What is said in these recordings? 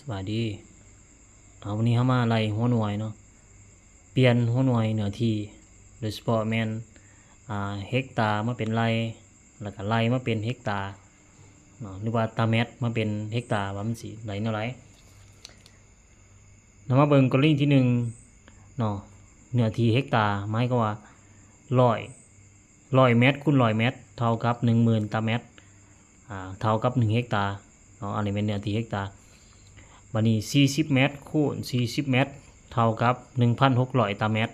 ສະບາຍດີ. ເອົາ ວັນນີ້ເຮົາມາໄລ່ຫົວໜ່ວຍເນາະ, ປ່ຽນຫົວໜ່ວຍເນື້ອທີ່ ໂດຍສະເພາະແມ່ນ ອ່າ ເຮັກຕາມາເປັນໄຮ່ ແລ້ວກະໄລ່ມາເປັນເຮັກຕາເນາະ ຫຼືວ່າຕາແມັດມາເປັນເຮັກຕາ ວ່າມັນຊິໄດ້ແນວໃດ. ເຮົາມາເບິ່ງກໍລະນີທີໜຶ່ງເນາະ, ເນື້ອທີ່ເຮັກຕາ ໝາຍຄວາມວ່າ ຮ້ອຍ ຮ້ອຍແມັດຄູນຮ້ອຍແມັດ ເທົ່າກັບໜຶ່ງໝື່ນຕາແມັດ ອ່າ ເທົ່າກັບໜຶ່ງເຮັກຕາເນາະ. ອັນນີ້ແມ່ນເນື້ອທີ່ເຮັກຕາ. ບາດນີ້ ສີ່ສິບແມັດຄູນສີ່ສິບແມັດ ເທົ່າກັບໜຶ່ງພັນຫົກຮ້ອຍຕາແມັດ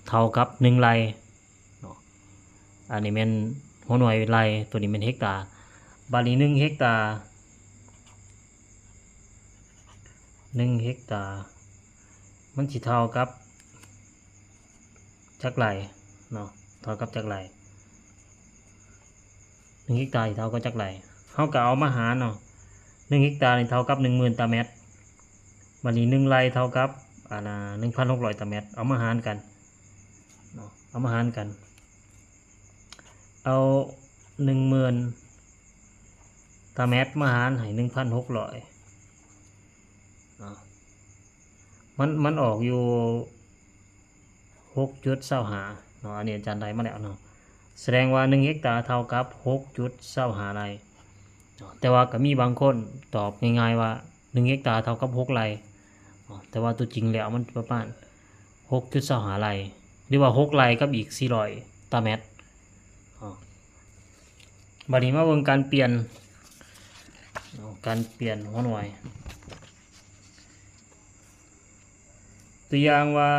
ເທົ່າກັບໜຶ່ງໄຮ່ເນາະ. ອັນນີ້ແມ່ນຫົວໜ່ວຍໄຮ່, ໂຕນີ້ແມ່ນເຮັກຕາ. ບາດນີ້ ໜຶ່ງເຮັກຕາ ໜຶ່ງເຮັກຕາ ມັນຊິເທົ່າກັບຈັກໄຮ່ເນາະ? ເທົ່າກັບຈັກໄຮ່? ໜຶ່ງເຮັກຕາຊິເທົ່າກັບຈັກໄຮ່? ເຮົາກໍເອົາມາຫານເນາະ, ໜຶ່ງເຮັກຕານີ້ເທົ່າກັບໜຶ່ງໝື່ນຕາແມັດ. ບາດນີ້ ໜຶ່ງໄຮ່ເທົ່າກັບ ອັນນ່າ ໜຶ່ງພັນຫົກຮ້ອຍຕາແມັດ. ເອົາມາຫານກັນເນາະ, ເອົາມາຫານກັນ. ເອົາໜຶ່ງໝື່ນຕາແມັດມາຫານໃຫ້ໜຶ່ງພັນຫົກຮ້ອຍເນາະ, ມັນ ມັນອອກຢູ່ຫົກຈຸດຊາວຫ້າເນາະ. ອັນນີ້ອາຈານໄດ້ມາແລ້ວເນາະ, ສະແດງວ່າໜຶ່ງເຮັກຕາເທົ່າກັບຫົກຈຸດຊາວຫ້າໄຮ່ເນາະ. ແຕ່ວ່າກໍມີບາງຄົນຕອບງ່າຍໆວ່າ ໜຶ່ງເຮັກຕາເທົ່າກັບຫົກໄຮ່ເນາະ, ແຕ່ວ່າຕົວຈິງແລ້ວມັນປະມານ ຫົກຈຸດຊາວຫ້າໄຮ່ ຫຼືວ່າຫົກໄຮ່ກັບອີກສີ່ຮ້ອຍຕາແມັດເນາະ. ບາດນີ້ມາເບິ່ງການປ່ຽນເນາະ, ການປ່ຽນຫົວໜ່ວຍ. ຕົວຢ່າງວ່າ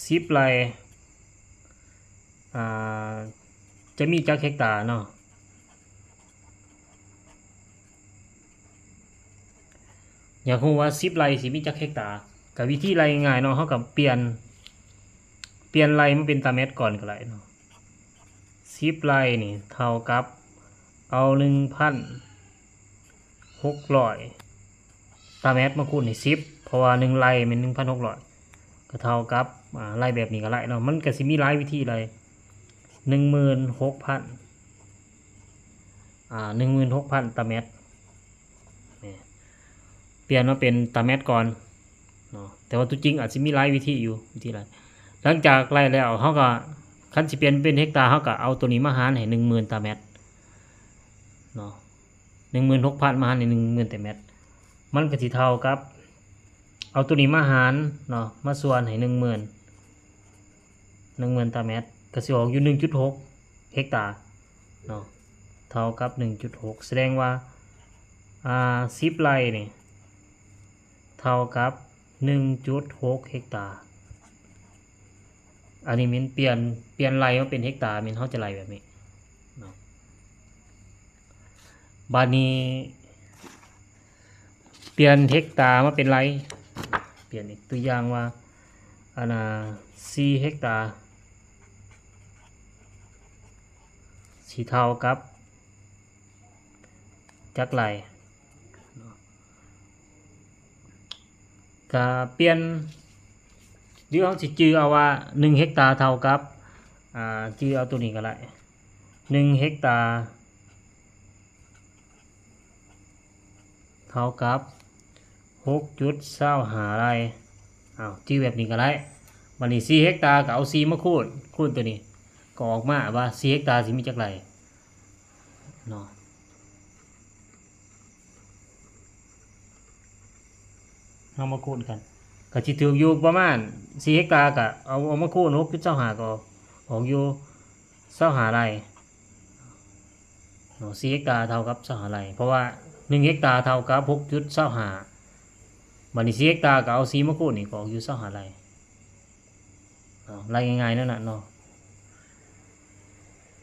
ສິບໄຮ່ ອ່າ ຈະມີຈັກເຮັກຕາເນາະ? ຢາກຮູ້ວ່າສິບໄຮ່ຊິມີຈັກເຮັກຕາ? ກະວິທີໄລ່ງ່າຍເນາະ, ເຮົາກະປ່ຽນ ປ່ຽນໄຮ່ມາເປັນຕາແມັດກ່ອນກໍໄດ້ເນາະ. ສິບໄຮ່ນີ້ເທົ່າກັບ ເອົາໜຶ່ງພັນຫົກຮ້ອຍຕາແມັດມາຄູນໃຫ້ສິບ ເພາະວ່າໜຶ່ງໄຮ່ແມ່ນໜຶ່ງພັນຫົກຮ້ອຍ ກໍເທົ່າກັບ ອ່າ ໄລ່ແບບນີ້ກໍໄດ້ເນາະ. ມັນກໍຊິມີຫຼາຍວິທີໄລ່ ໜຶ່ງໝື່ນຫົກພັນ ອ່າ ໜຶ່ງໝື່ນຫົກພັນຕາແມັດ ນີ້ ປ່ຽນມາເປັນຕາແມັດກ່ອນເນາະ, ແຕ່ວ່າຕົວຈິງອາດຊິມີຫຼາຍວິທີຢູ່ ວິທີໄລ່. ຫຼັງຈາກໄລ່ແລ້ວ ເຮົາກໍ ຄັນຊິປ່ຽນເປັນເຮັກຕາ ເຮົາກໍເອົາໂຕນີ້ມາຫານໃຫ້ໜຶ່ງໝື່ນຕາແມັດເນາະ, ໜຶ່ງໝື່ນຫົກພັນມາຫານໃຫ້ໜຶ່ງໝື່ນຕາແມັດ ມັນກໍຊິເທົ່າກັບ ເອົາໂຕນີ້ມາຫານເນາະ ມາສ່ວນໃຫ້ໜຶ່ງໝື່ນ ໜຶ່ງໝື່ນຕາແມັດ ກໍຊິອອກຢູ່ໜຶ່ງຈຸດຫົກເຮັກຕາເນາະ, ເທົ່າກັບໜຶ່ງຈຸດຫົກ ສະແດງວ່າ ອ່າ ສິບໄຮ່ນີ້ເທົ່າກັບໜຶ່ງຈຸດຫົກເຮັກຕາ. ອັນນີ້ແມ່ນປ່ຽນ ປ່ຽນໄຮ່ມາເປັນເຮັກຕາ ແມ່ນເຮົາຈະໄລ່ແບບນີ້ເນາະ. ບາດນີ້ ປ່ຽນເຮັກຕາມາເປັນໄຮ່ ປ່ຽນອີກ ຕົວຢ່າງວ່າ ອັນນ່າ ສີ່ເຮັກຕາ ຊິເທົ່າກັບຈັກໄຮ່? ກະປ່ຽນ ຫຼືເຮົາຊິຈື່ເອົາວ່າ ໜຶ່ງເຮັກຕາເທົ່າກັບ ອ່າ ຈື່ເອົາໂຕນີ້ກໍໄດ້ ໜຶ່ງເຮັກຕາ ເທົ່າກັບຫົກຈຸດຊາວຫ້າໄຮ່. ເອົາ ຈື່ແບບນີ້ກໍໄດ້. ບາດນີ້ສີ່ເຮັກຕາກໍເອົາສີ່ມາຄູນ ຄູນໂຕນີ້ ກໍອອກມາວ່າສີ່ເຮັກຕາຊິມີຈັກໄຮ່ເນາະ. ເຮົາມາຄູນກັນ ກໍຊິຖືກຢູ່ປະມານ ສີ່ເຮັກຕາກໍເອົາ ເອົາມາຄູນຫົກຈຸດຊາວຫ້າ ກໍອອກຢູ່ຊາວຫ້າໄຮ່ເນາະ. ສີ່ເຮັກຕາເທົ່າກັບຊາວຫ້າໄຮ່ ເພາະວ່າໜຶ່ງເຮັກຕາເທົ່າກັບຫົກຈຸດຊາວຫ້າ ບາດນີ້ສີ່ເຮັກຕາກໍເອົາສີ່ມາຄູນນີ້ ກໍອອກຢູ່ຊາວຫ້າໄຮ່ເນາະ. ໄລ່ງ່າຍໆແນວນັ້ນເນາະ.